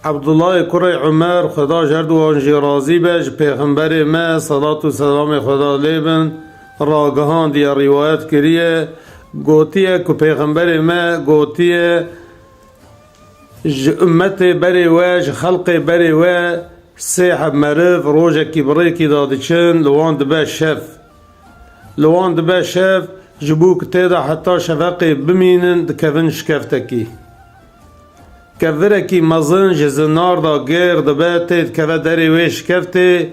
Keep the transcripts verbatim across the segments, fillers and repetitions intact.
Ebdullahê kurê Umer, Xweda ji her du wan jî razî be, ji Pêxemberê me, selat û selamê Xweda lê bin, ragihandiye, rîwayet kiriye, gotiye ku Pêxemberê me gotiye, ji ummetê berê we, ji xelqê berê we sê heb meriv rojekî bi rêkî de diçin, li wan dibe şev. Li wan dibe şev, ji bo ku tê de heta şeveqê bimînin, dikevin şikeftekî. Kevirekî mezin ji zinar de gêr dibe, tê dikeve derê wê şikeftê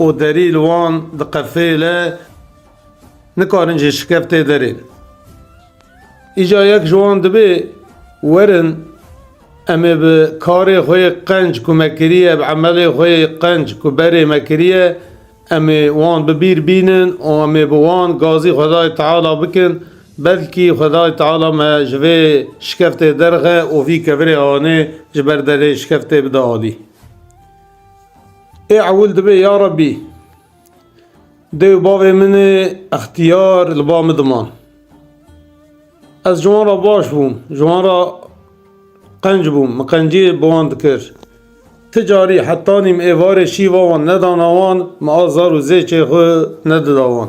û derî li wan diqefêle, nikarin ji şikeftê derên. Îca yek ji wan dibê, werin, em ê bi karê xwe yê qenc ku me kiriye, bi emelê xwe yê qenc ku berê me kiriye, em ê wan bi bîr bînin û em ê bi wan gazî Xwedayê Teala bikin, belkî Xwedayê Teala me ji vê şikeftê derxe û vî kevirê anê ji ber derê şikeftê bide alî. Ê ewil dibê, ya Rebî, dê û bavê min ê extiyar li ba min diman. Ez ji wan re baş bûm, ji wan re qenc bûm, min qenciyê bi wan dikir. Ti carî hetanî min êvarê şîva wan nedana wan, min azar û zêçê xwe nedida wan.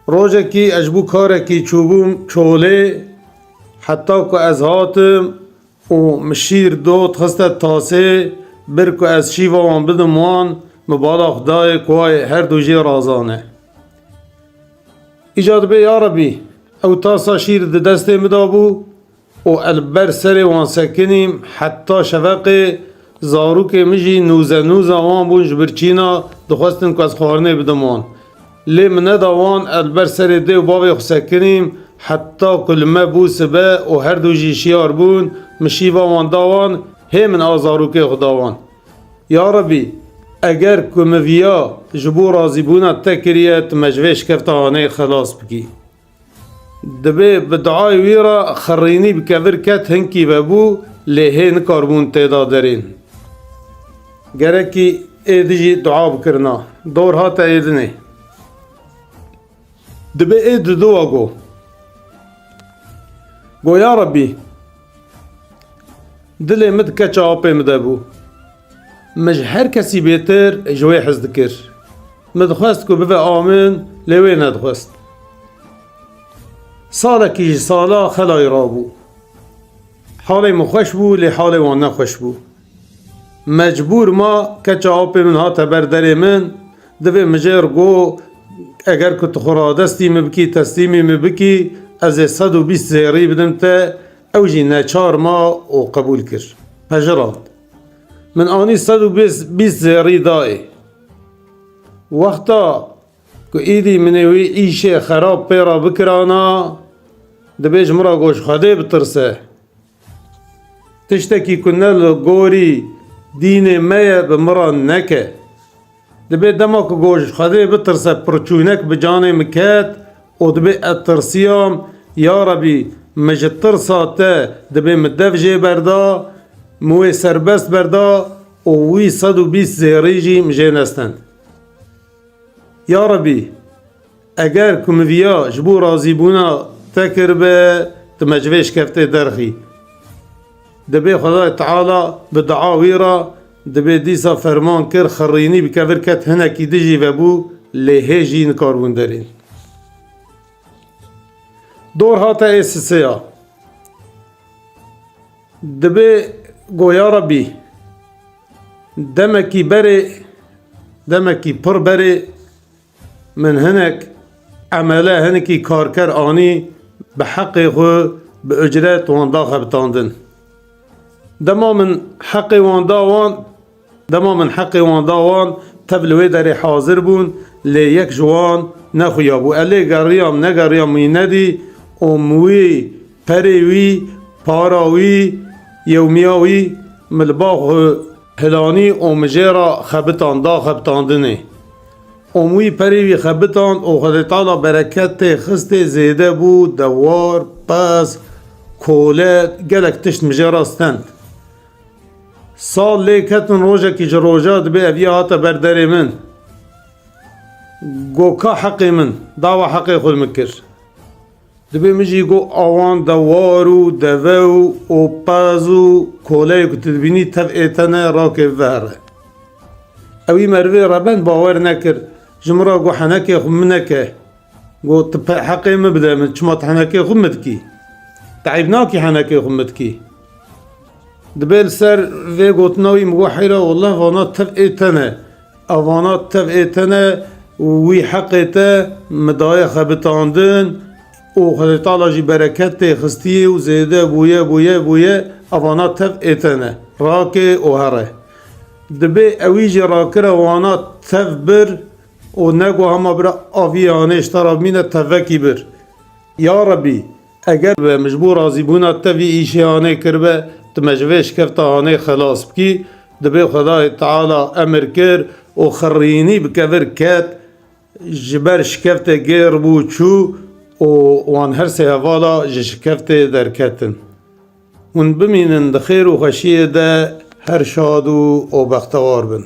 Rojekî ez ji bo karekî çûbûm çolê, heta ku ez hatim û min şîr dot xiste tasê, bir ku ez şîva wan bidim wan, min bala xwe dayê ku wayê her du jê razane. Îca dibê, ya Rebî, ew tasa şîr di destê min de bû û ez li ber serê wan sekinîm heta şeveqê, zarokê min jî nûze nûza wan bûn ji birçîna, dixwestin ku ez xwarinê bidim wan. Lê min neda wan, ez li ber serê dê û bavê xwe sekinîm, heta ku li me bû sibe û her du jî şiyar bûn, min şîva wan da wan, hê min a zarokê xwe da wan. Ya Rebî, eger ku min viya ji bo razîbûna te kiriye, tu me ji vê şikefta anê xelas bikî. Dibê bi duayê wî re xirînî bi kevir ket, hinkî vebû, lê hê nikarbûn tê de derên. Gerekî ê di jî dua bikirina. Dor hate ê dinê. Dibê ê di dua go. Go, ya Rebî, dilê min di keça apê min de bû. Min ji her kesî bêtir ji wê hez dikir. Min dixwest ku bibe a min, lê wê nedixwest. Salekî ji sala xelayî rabû. Halê min xweş bû, lê halê wan nexweş bû. Mecbûr ma, keça apê min hate ber derê min, divê min jê re got, eger ku tu xwe radestî min bikî, teslîmî min bikî, ez ê sed û bîst zêrî bidim te, ew jî neçar ma û qebûl kir. Pejirand. Min anî sed û bîst zêrî dayê. Wexta ku êdî min ê wî îşê xerab pê re bikirana, dibê ji min re got, ji Xwedê bitirse. Tiştekî ku ne li gorî dînê me ye, bi min re neke. Dibê dema ku got, ji Xwedê bitirse, pirçûnek bi canê min ket û dibê ez tirsiyam, ya Rebî, min ji tirsa te dibê min dev jê berda, min wê serbest berda û wî sed û bîst zêrî jî min jê nestend. Ya Rebî, eger ku min viya ji bo razîbûna te kiribe, tu me ji vê şikeftê derxî. Dibê Xwedayê Teala bi dua wî re, dibê dîsa ferman kir, xirînî bi kevir ket, hinekî dijî vebû, lê hê jî nikaribûn derên. Dor hate ê siseya. Dibê go, ya Rebî, demekî berê, demekî pir berê, min hinek emele, hinekî karker anî, bi heqê xwe, bi ucret wan da xebitandin. Dema min heqê wan da wan, dema min heqê wan da wan, tev li wê derê hazir bûn, lê yek ji wan nexuya bû. Ez lê geriyam, negeriyam, wî nedî û min wî perê wî, para wî, yewmiya wî, min li ba xwe hilanî û min jê re xebitan, da xebitandinê. Û min wî perê wî xebitand û Xwedê Teala bereketê xistê, zêde bû, dewar, pez, kole, gelek tişt min jê re stend. Sal lê ketin, rojekî ji roja dibê eviya hate ber derê min. Go, ka heqê min, dawa heqê xwe min kir. Dibê min jî got, awan dewar û deve û, û pez û koleyê ku tu dibînî tev êtene, rakê vere. Ewî merivê reben bawer nekir. Ji min re got, henekê xwe min neke. Got, tu pe-, heqê min bide min, çima tu henekê xwe min dikî? Tu eyb nakî henekê xwe min dikî? Dibê li ser vê gotina wî min got, heyra, wallah vana tev ê te ne. Evana tev ê te ne û wî heqê te min daye xebitandin û Xwedê Teala jî bereket tê xistiyê û zêde bûye, bûye, bûye, evana tev ê te ne. Rake û here. Dibê ewî jî rakire wana tev bir û nego hema bira aviyê anê ji te re bimîne tevekî bir. Ya Rebî, eger be min ji bo razîbûna te vî îşê anê kiribe, tu me ji vê şikefta anê xelas bikî, dibê Xwedayê Teala emir kir û xirrînî bi kevir ket, ji ber şikeftê gêr bû çû û wan her sê hevala ji şikeftê derketin. Hûn bimînin di xêr û xweşiyê de her şad û, û bextewar bin.